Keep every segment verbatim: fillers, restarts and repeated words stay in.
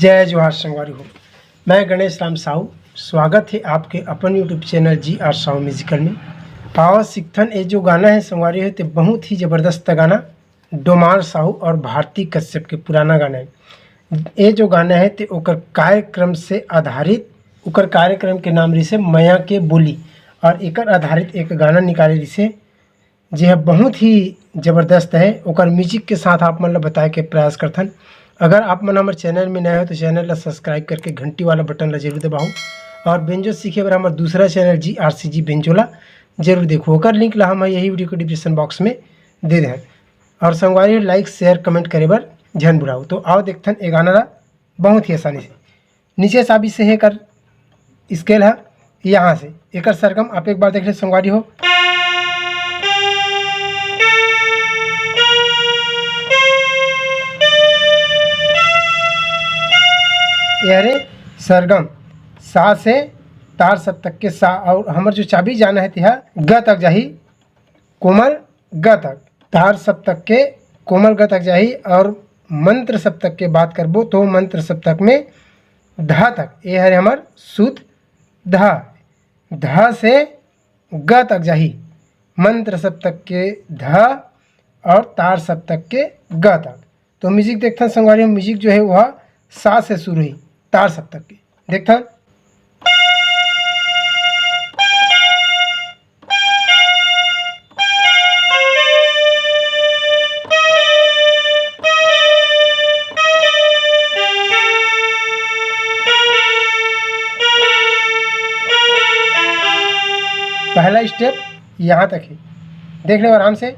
जय जोहार संगवारी हो, मैं गणेश राम साहू। स्वागत है आपके अपन YouTube चैनल जी आर साहू म्यूजिकल में। आवा सीखथन, ये जो गाना है संगवारी हो, ते बहुत ही जबरदस्त गाना, डोमार साहू और भारती कश्यप के पुराना गाना है। ये जो गाना है ते ओकर कार्यक्रम से आधारित, ओकर कार्यक्रम के नाम रिसे मया के बोली, और एकर आधारित एक गाना निकाले रिसे, जे ह बहुत ही जबरदस्त है। ओकर म्यूजिक के साथ आप मन ल बताए के प्रयास करथन। अगर आप मन हमर चैनल में नए हो तो चैनल ला सब्सक्राइब करके घंटी वाला बटन ला जरूर दबाओ, और बेंजो सीखे बर हमर दूसरा चैनल जी आर सी जी बेंजो ला जरूर देखो। ओकर लिंक ला हम यही वीडियो के डिस्क्रिप्शन बॉक्स में दे देहन। और संगवारी हो, लाइक, शेयर, कमेंट करे बर झन भुलाओ। तो आओ देखथन ए गाना ला बहुत ही आसानी से। नीचे चाबी से हे कर स्केल है, यहाँ से एकर सरगम आप एक बार देख ले संगवारी हो। ये हरे सरगम, सा से तार सप्तक के सा, और हमर जो चाबी जाना है तिहा ग तक जाही, कोमल ग तक, तार सप्तक के कोमल ग तक जाही। और मंत्र सप्तक के बात करबो तो मंत्र सप्तक में धा तक, ये हरे हमर शुद्ध धा, धा से ग तक जाही, मंत्र सप्तक के धा और तार सप्तक के ग तक। तो म्यूजिक देखथन संगवारी हो, म्यूजिक जो है वह सा से शुरू ही तार सप्तक के। देखथन। पहला स्टेप यहाँ तक है, देख लो आराम से।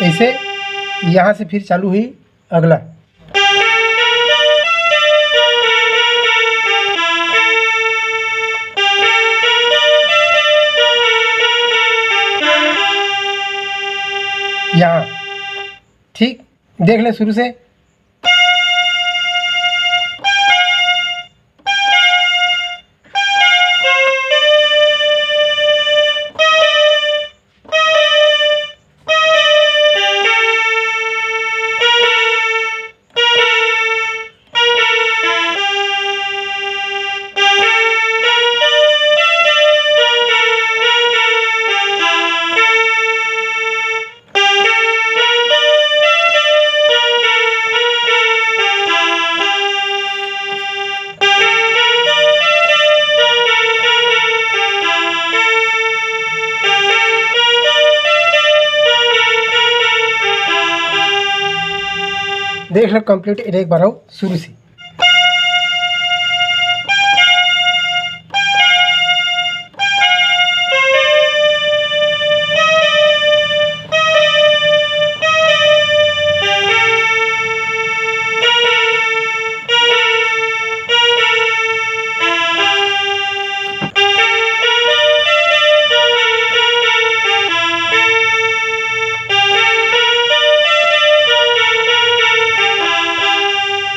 ऐसे यहाँ से फिर चालू हुई अगला। यहाँ ठीक देख ले शुरू से। देख लो complete, एक बार आओ शुरू से।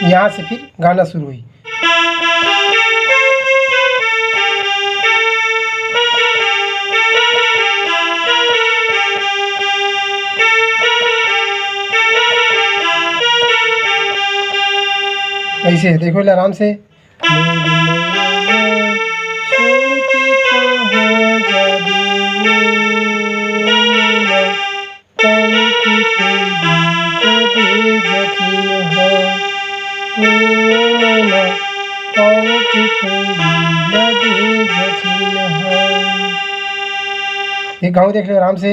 यहाँ से फिर गाना शुरू हुई। ऐसे देखो ले आराम से। एक घाव देख लो आराम से।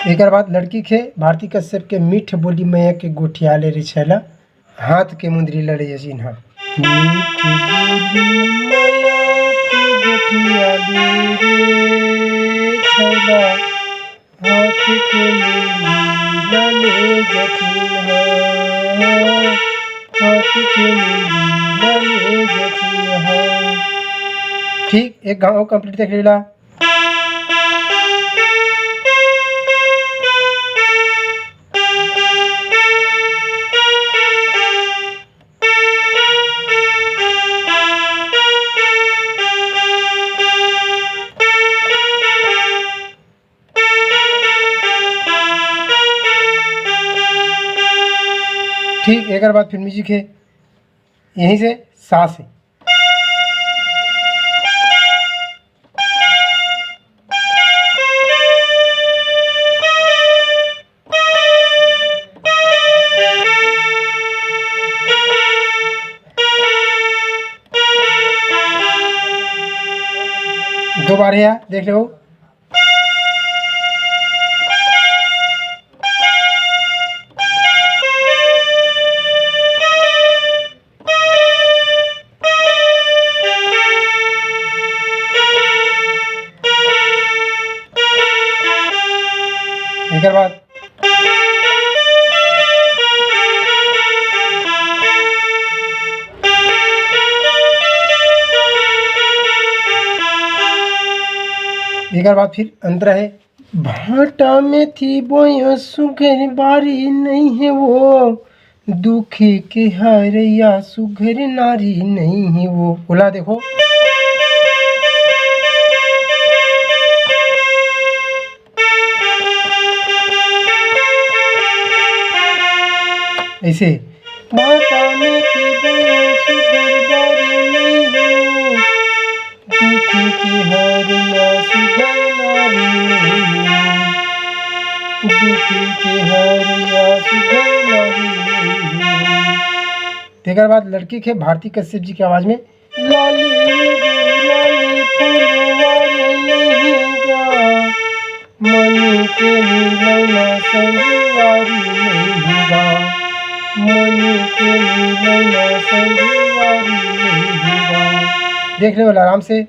एकर बाद लड़की खे भारती कश्यप के मीठ बोली मया के गोठिया ले रे छैला, हाथ के मुंदरी लड़े ये चिन्हा। मीठ बोली मया के गोठिया ले रे थैला, हाथ के मुड़ी ला ले जथुन हा, हाथ के मुड़ी ला ले जथुन हा। ठीक, एक घाव complete देख लेला। ठीक, एकर बाद फिर music है, यहीं से सा से। दो बार है, देख लो। एकर बाद एकर बाद फिर अंतरा है। भांटा मेथी बोय सुघर बारी नइ हे वो, दुखी के हरया सुघर नारी नइ हे वो। ओला देखो। ऐसे। भांटा मेथी बोय सुघर बारी नइ हे वो, दुखी के हरया सुघर नारी नइ हे, दुखी के हरया सुघर नारी नइ हे। तेकर बाद लड़की के भारती कश्यप जी के आवाज में, लाली रे लाली फुलवारी नइ गा, मन के मिलना संगवारी नइ गा, मन के मिलना संगवारी नइ गा। देख ले वाला आराम से।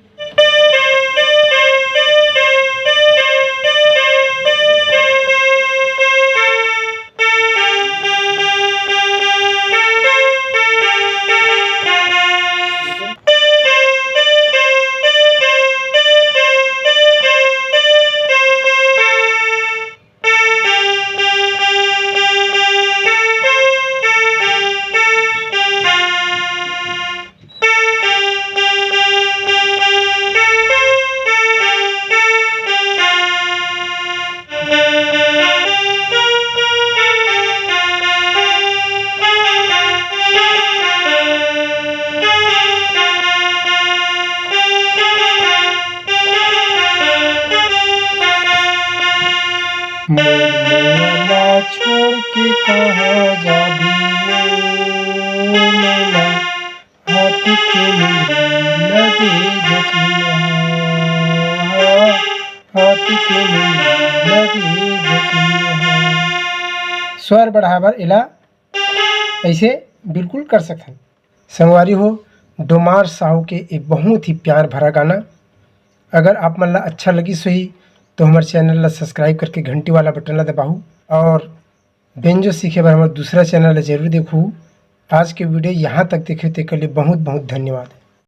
मोर मोला छोड़ के कहाँ जाबे ओ मोला, हाथ के मुड़ी लगे जचुनहा, हाथ के मुड़ी लगे जचुनहा। स्वर बढ़ाए बर एला ऐसे बिल्कुल कर सकथन। संगवारी हो, डोमार साहू के एक बहुत ही प्यार भरा गाना। अगर आप मन ला अच्छा लगिस होही तो हमर चैनल ला सब्सक्राइब करके घंटी वाला बटन ला दबाहू और बेंजो सीखे बर हमर दूसरा चैनल ला जरूर देखहू। आज के वीडियो यहाँ तक देखे तेकर लिए बहुत बहुत धन्यवाद।